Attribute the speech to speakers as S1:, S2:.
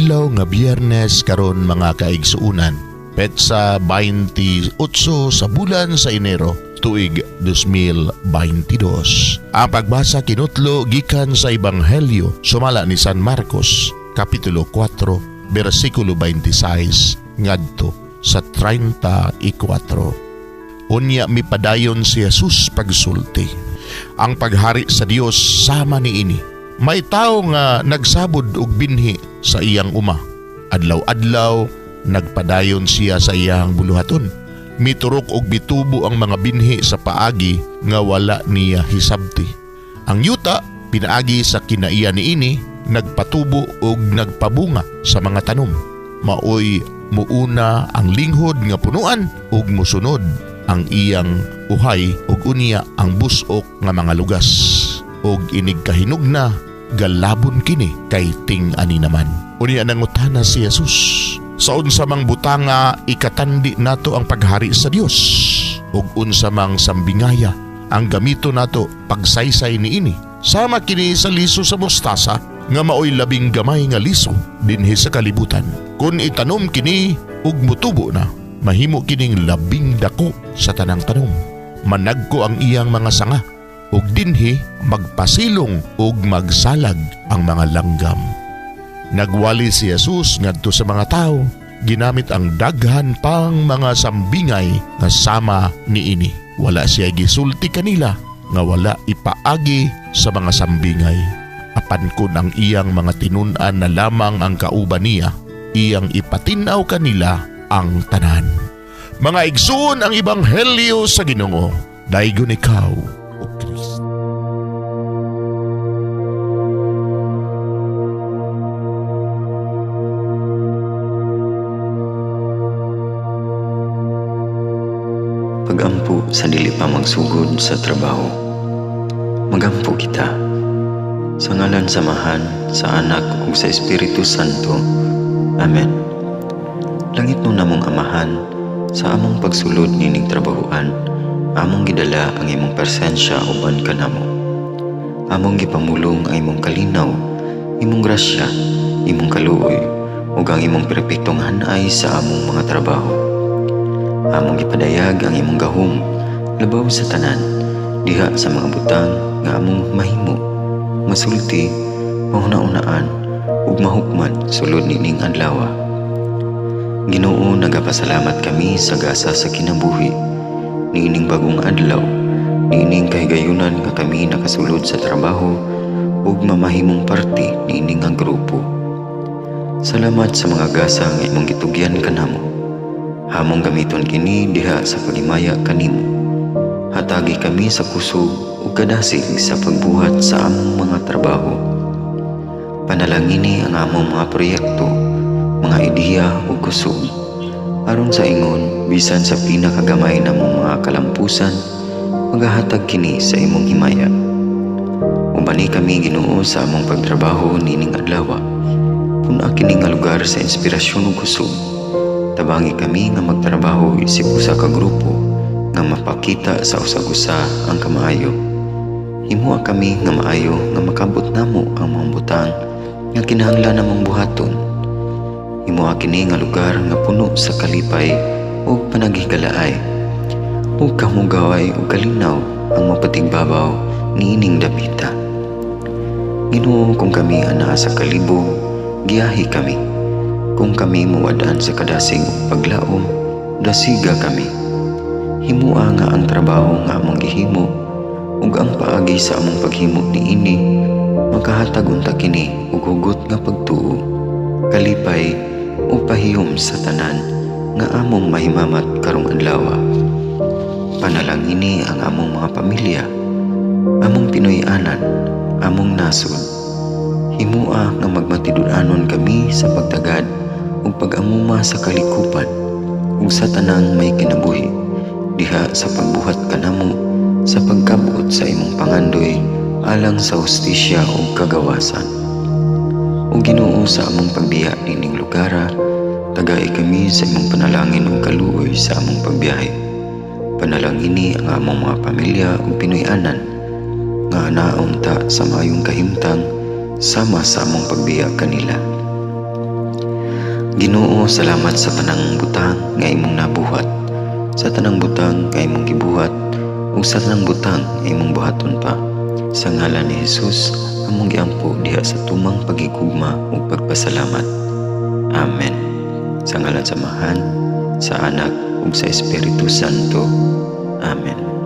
S1: Adlaw nga Biyernes karon, mga kaigsuunan. Petsa 28 sa bulan sa Enero, tuig 2022. Ang pagbasa kinutlo gikan sa Ebanghelyo sumala ni San Marcos, Kapitulo 4, bersikulo 26 ngadto sa 34. Unya mipadayon si Jesus pagsulti. Ang paghari sa Dios sama niini. May tawo nga nagsabod og binhi sa iyang uma. Adlaw-adlaw nagpadayon siya sa iyang buluhaton. Miturok og mitubo ang mga binhi sa paagi nga wala niya hisabti. Ang yuta pinaagi sa kinaiya niini nagpatubo og nagpabunga sa mga tanom. Maoy muuna ang linghod nga punuan ug musunod ang iyang uhay ug unya ang busok nga mga lugas. Ug inig kahinog na galabon kini kay ting-ani naman. Unya nangutana si Jesus, sa unsa mang butanga ikatandi nato ang paghari sa Dios? Ug unsa mang sambingaya ang gamito nato pagsaysay niini? Sama kini sa liso sa mustasa nga maoy labing gamay nga liso dinhi sa kalibutan. Kun itanom kini ug mutubo na, mahimo kining labing dako sa tanang tanom. Managko ang iyang mga sanga ug dinhi magpasilong ug magsalag ang mga langgam. Nagwali si Jesus ngadto sa mga tawo, ginamit ang daghan pang mga sambingay nga sama niini. Wala siya gisulti kanila nga wala ipaagi sa mga sambingay. Apan kun ang iyang mga tinun-an na lamang ang kauban niya, iyang ipatin-aw kanila ang tanan. Mga igsoon, ang ebanghelyo sa Ginoo. Daygon ikaw, O Kristo.
S2: Pagampo sa dili pa magsugod sa trabaho. Magampo kita. Sa ngalan sa Amahan, sa Anak ug sa Espiritu Santo. Amen. Langit no namong Amahan, sa among pagsulod nining trabahoan, among gidala ang imong presensya uban kanamo. Among gipamulong ang imong kalinaw, imong grasya, imong kaluoy, ug ang imong perpektong hanay sa among mga trabaho. Among gipadayag ang imong gahom labaw sa tanan diha sa mga butang nga among mahimo, masulti, mahuna-unaan ug mahukman sulod nining adlaw. Ginoo, nagapasalamat kami sa gasa sa kinabuhi niining bagong adlaw, niining kahigayunan nga kami nakasulod sa trabaho ug mamahimong parte niining nga grupo. Salamat sa mga gasa nga imong gitugyan kanamo. Among gamiton kini diha sa paghimaya kanimo. Hatagi kami sa kusog ug kadasig sa pagbuhat sa among mga trabaho. Panalangini ang among mga proyekto, mga ideya ug kusog. Aron sa ingon, bisan sa pinakagamay namong mga kalampusan, magahatag kini sa imong himaya. Ubani kami, Ginoo, sa among pagtrabaho nining adlaw. Pun-a kini nga lugar sa inspirasyon ug kusog. Tabangi kami nga magtrabaho isip usa ka grupo nga mapakita sa usag-usa ang kamaayo. Himoa kami nga maayo nga makabot namo ang mga butang nga kinahanglan namong buhaton. Himoa kini nga lugar nga puno sa kalipay ug panaghigalaay, ug kamugaway ug kalinaw ang mapatigbabaw niining dapita. Ginoo, kung kami anaa sa kalibog, giyahi kami. Kung kami muwad-an sa kadasig ug paglaom, dasiga kami. Himoa nga ang trabaho nga among gihimo ug ang paagi sa among paghimo niini makahatag unta kini og hugot nga pagtuo, kalipay ug pahiyom sa tanan nga among mahimamat karong adlaw. Panalangini ang among mga pamilya, among Pinoy-anan, among nasod. Himoa nga magmatinud-anon kami sa pagtagad ug pag-amuma sa kalikupan ug sa tanang may kinabuhi diha sa pagbuhat kanamo sa pagkabot sa imong pangandoy alang sa hustisya ug kagawasan. O Ginoo, sa among pagbiya nining lugara, tagai kami sa imong panalangin ug kaluoy sa among pagbiyahe. Panalangini ang among mga pamilya ug Pinoy-anan nga anaon ta sa maayong kahimtang sama sa among pagbiya kanila. Ginoo, salamat sa tanang butang nga imong nabuhat, sa tanang butang nga imong gibuhat, ug sa tanang butang nga imong buhaton pa. Sa ngalan ni Jesus, among giampo diha sa tumang pagigugma ug pagpasalamat. Amen. Sa ngalan sa Amahan, sa Anak ug sa Espiritu Santo. Amen.